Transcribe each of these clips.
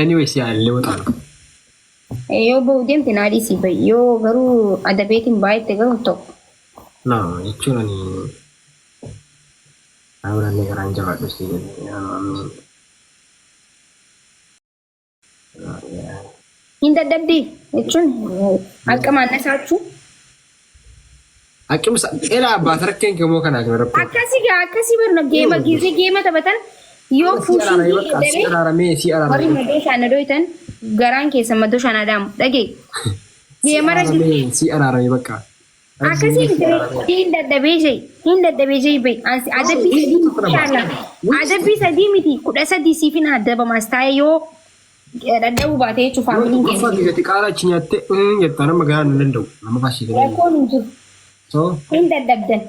Anyways yaa illee waxaan. Yoo bahu deemte naa dhiisii bahi. Yoo garuu adabeetiin baay'atte garuu tokko. No jechuun ani Abraham garaan jabaadhu si jedhe. Hin dadhabdee jechuun akka maannasaachuu. Aqimsa elaa abbaa tarkeen kemoo kanaa kan rakkoo. Akkasii gaa akkasii barna geema giizee geema taphatan yoo Si araaramee fuushiin bakka si dadhabee araaramee si warri araaramee madoo shaan adoytan garaan keessa madoo shaan adaamu dhagee si geemara araaramee si araaramee bakka. Akkasii miti hin dadhabee jee hin dadhabee jee bai ansi adabbii sadii miti inshallah adabbii sadii miti 13 siifin adabamaas taa'ee yoo dadhabuu baate jechuun Yoo faamiliin tokkoffaa keenya. keessatti qaara achi nyaatte jettaa nama garaa hin danda'u. Nama baasii galee. Rakkoon hin jiru. So Hin dadhabdan.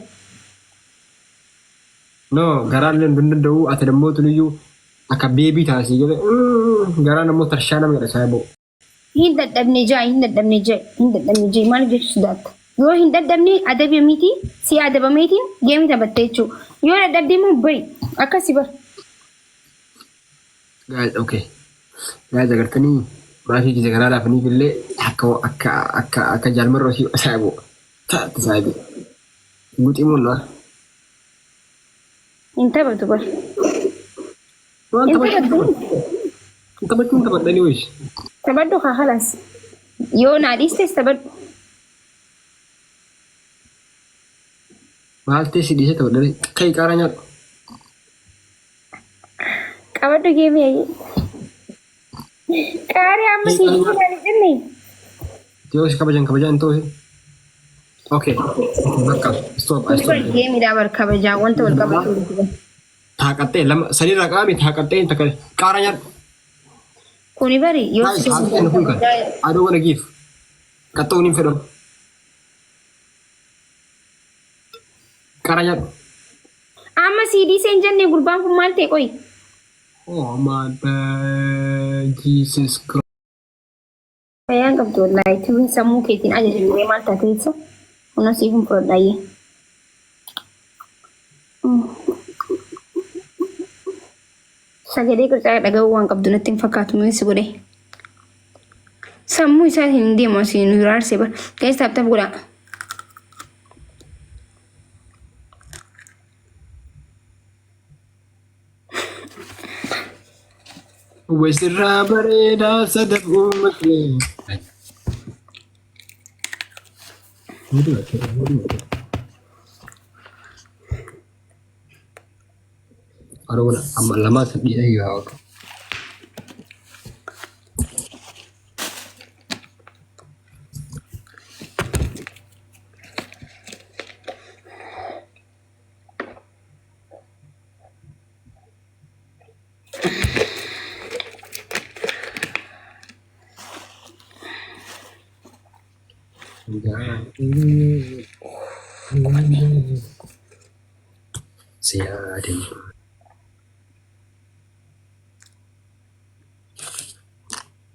no garaa illee hin danda'u ati dammoo tuniyyuu akka beebii taasii galee garaa nammoo tarshaa nama jedha saayiboo. Hin dadhabne jaa hin dadhabne jaa hin dadhabne jaa maal jechuu sodaatta? Yoo hin dadhabne adabamiiti si adabameetiin geemii taphatte jechuudha. Yoo dadhabde immoo bahi akkasi bar. Guys, okay. Guys, agartanii maafii kiyya garaa laafaniif illee akka akka akka akka jaalmarroo si saayiboo taatti saayiboo. Guxii munnaa. Hin taphatu bar. Waan Hin taphachuu taphattu. hin taphachuu hin taphadhanii wayis. Taphadhu kaa kalaas. Yoo naa dhiistes taphadhu. Maal ta'e si dhiisee taphadhanii kai qaaraa nyaadhu. Qabadhu geemii ayyee. Qaarii amma sii dhiisuu hin jenne. Yoo si kabajan kabajaan ta'u. Okay. Bakka stop I stop. Geemiidhaa bar kabajaa wanta wal qabatu. Taaqaxxee lama sadiirraa qaami taaqaxxee takka qaara nyaadhu. Kuni bari yoo si Taaqaxxee kun kan I don't wanna give. Qaxxoon hin fedhamu. Qaara nyaadhu. Amma sii dhiisee hin jenne gurbaan kun maal ta'e qoyi? Oh my God, Jesus Christ. Fayyaan qabdu wallaahi tuun sammuu keetiin ajajamee maal taate ibsa kunoo siif hin fudhadhaayyee. Sagalee qircaa dhaga'uu waan qabdu natti hin fakkaatu miin si godhe. Sammuu isaa hin deemu asii nu hiraarsee bara. Keessa taap taap godhaa. Wasirraa bareedaa sadaf uummatee. Aroona amma lamaa sadii ayyuu haa oolu. Si yaadin.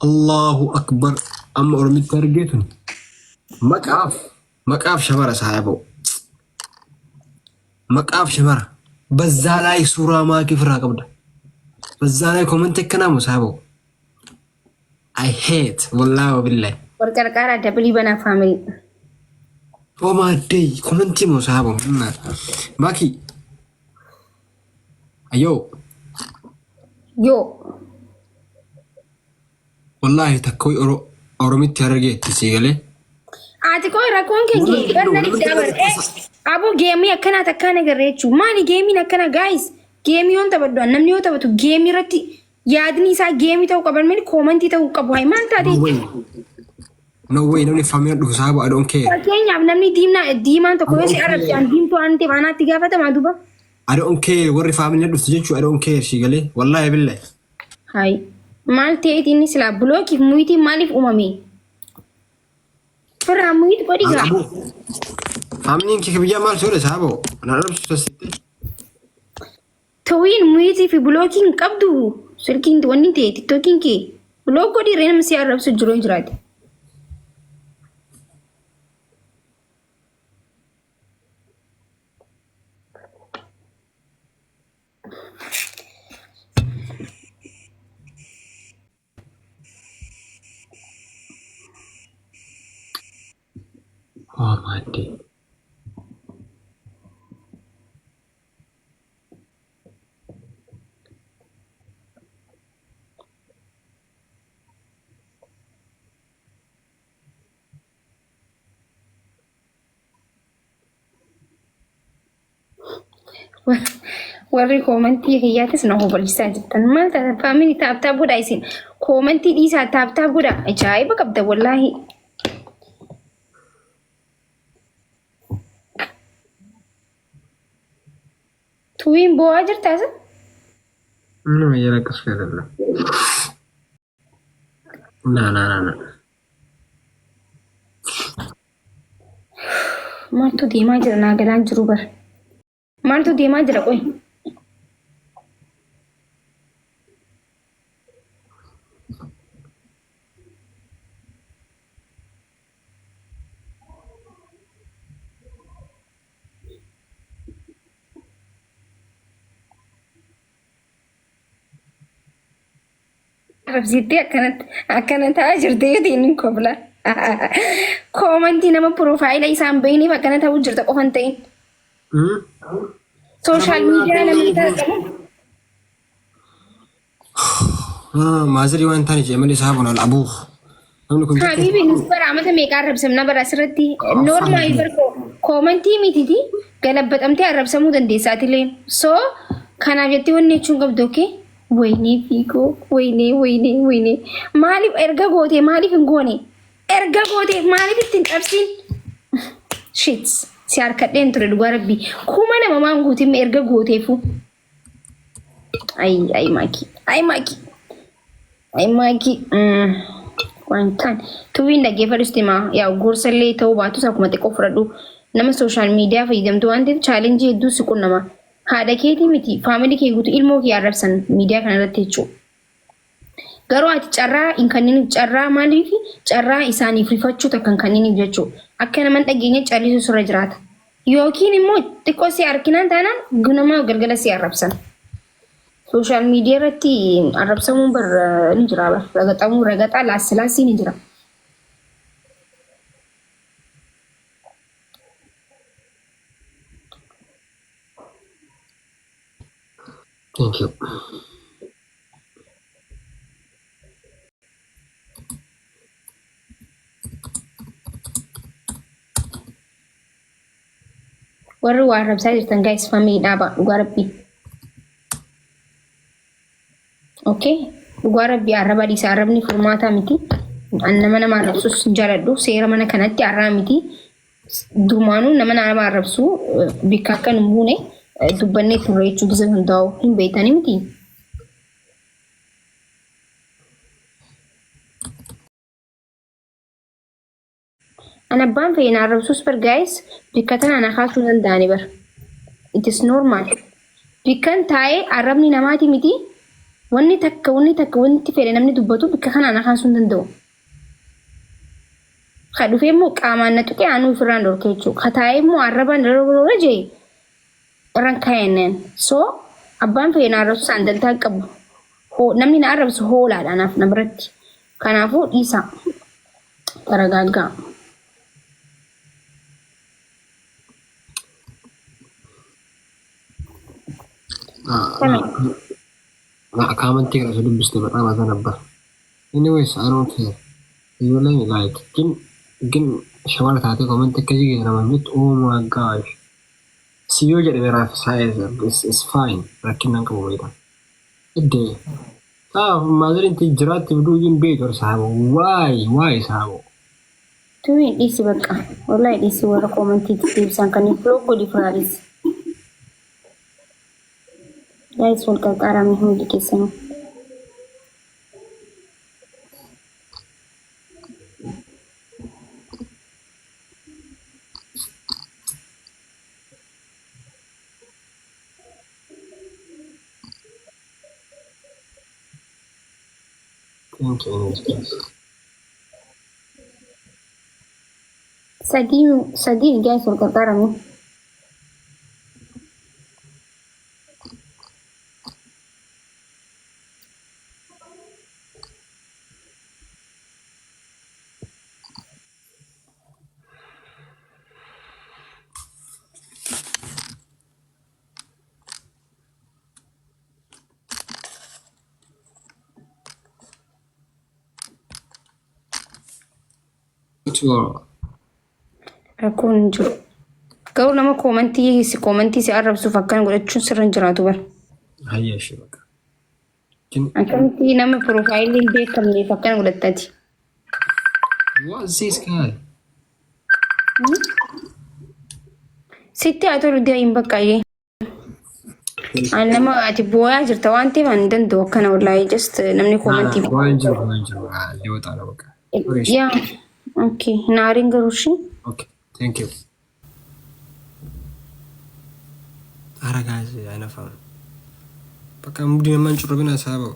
Allahu akbar amma oromitti argeetun maqaaf maqaaf shamara saayaboo Maqaaf shamara. Bazzaa laay suuraa maakii ofirraa qabda. Bazzaa laay komantii akkanaa moo saaboo. I hate wallaahi wa billahi. Wal qarqaaraa dabilii banaa faamilii. Oh my day komantii moo saaboo. Maakii. Ayyoo. Yoo. Wallaahi takka wayi oro oromitti harargeetti sii galee. Ati koo rakkoon kee Nama bar na nama diddaa bar. Aboo geemii akkanaa takkaa na garree jechuun maali geemiin akkana gaayis geemii yoon taphadhu an namni yoo taphatu geemii irratti yaadni isaa geemii ta'uu qaban malee koomantii ta'uu qabu hayi maal taate No way. No way namni famina dhufu saaba I don't care. fakkeenyaaf namni diimnaa diimaan tokko yoo si arrabse an diimtuu waan ta'eef anaatti gaafatama duba. I don't care warri famina dhuftu jechuu I don't care sii galee wallaahi billahi. Hayi. Maal ta'eeti inni silaa bulookiif muyitiin maaliif uumame? Firraa muyit godhi gaa. Aboo. Faamiliin kee biyyaa maal si godhe saaboo? Na arrabsu tasitte. Tawiin muyitii fi bulookiin qabdu silkiin wanni ta'e tiktookiin kee bulook godhi ree nama si arrabsu jiru hin jiraate. Oh my day. Warri koomantii kiyyaatis na hubachiisaa jirtan. Maal taatan family, tap tap godhaa isin. Koomantii dhiisaa, tap tap godhaa. Ajaa'iba qabda wallaahi. Tuwiin boo'aa jirtaa isa? No, እየለቀስኩ አይደለም። ና ና ና ና። Maaltu deemaa jira? Naa galaan jiru bar. Maaltu deemaa jira qoy? Arrabsiittee akkanatti akkana ta'aa jirti yoo ta'e inni kobla. Koomantii nama profile isaan beekneef akkana ta'uu jirta qofa hin ta'in. Social media namni qabu. Maazirii waan taane jee malee sahabuun al abuuf. Namni kun Habiibi, nus bara amata meeqa arrabsamna bara asirratti normal bar koomantii mititi galabbaxamtee arrabsamuu dandeessa atileen. So kanaaf jettee wanni jechuun qabdu okay? Waynee fiigoo, waynee, waynee, waynee, maaliif erga gootee maaliif hin goone? Erga gootee maaliif ittiin cabsiin? Shit, si harkadheen ture dhugaa rabbii 2000 maan guutin erga gooteefu. Ay ay maakii, ay maakii, ay maakii. Waan taan tuwiin dhaggeeffadhu himaa yaa gorsallee ta'uu baatus akkuma xiqqoo fudhadhu. Nama social media fayyadamtu waan ta'eef challenge hedduu si qunnama. Haadha keetii miti, family kee guutuu, ilmoo kee arrabsan miidiyaa kana irratti jechuudha. Garuu ati carraa hin kanniniif, carraa maaliif carraa isaaniif rifachuu takka hin kanniniif jechuudha. Akka nama hin dhageenye callisuu sirra jiraata. Yookiin immoo xiqqoo si harkinaan taanaan gunamaa galgala si arrabsan. Social media irratti arrabsamuun bar ni jira bar ragaxamuu ragaxaa laassi laassii ni jira. Thank you. Warri waa arrabsaa jirtan guys, family, dhaabaa dhugaa rabbii. Okay, dhugaa rabbii arraba dhiisa, arrabni furmaataa miti. An nama nama arrabsus hin jaaladhu, seera mana kanatti arraa miti. Durumaanuu nama nama arrabsu bikka akka hin buune dubbannee turre jechuu gisa hundaa'u hin beektanii miti. An abbaan fe'e na arrabsus bar guys, bikka tana na kaasuu danda'ani bar. It is normal. Bikkan taa'ee arrabni namaati miti. Wanni takka, wanni takka, wanti fedhe namni dubbatu bikka kana na kaasuu hin danda'u. Ka dhufee immoo qaamaan na tuqee anuu ofirraan dhorke jechuudha. Ka taa'ee immoo arrabaan dararra jee irraan kaa'enneen. So abbaan fe'e na arrabsu isaan daltaa hin qabu. Namni na arrabsu hoolaadha anaaf na biratti. Kanaafuu dhiisaa. Taragaaggaa. Kaamantii kana dubbiste በጣም አዛ ነበር። Anyways, I don't care. Ijoolleen like ግን ግን shamara taatee comment akkasii keessa nama jettu, oh my gosh. Si yoo jedhame raaf is fine, rakkinaan qabu beekta. Iddee. Taaf maazariin jiraatti fiduu hin beektu saabo. Waay waay saabo. Tumiin dhiisi bakka. Wallahi dhiisi, warra koomantiitti deebisan kan block godhi firaa dhiisi. Guys, wal qarqaaramee hundi keessanuu. Thank you, anyways, guys. Sadii sadii guys, wal qarqaaramee. to Rakkoon hin jiru. Garuu nama comment si arrabsuuf akkana godhachuun sirra hin jiraatu bara. Hayya, ishee bakka. ግን Akkamitti nama profile hin beekamneef akkana godhattati? What is this guy? Sitti haa tolu, dee'in bakka. Ani nama ati booyaa jirta waan ta'eef ani hin danda'u akkana, wallaahi, just namni comment. waan jiru, waan jiru ሊወጣ ነው በቃ። Yeah, okay, naariin garuu ishee. Okay, thank you. ኧረ guys አይነፋም። በቃ ሙዲ ነማን ጭሩብን አሳበው።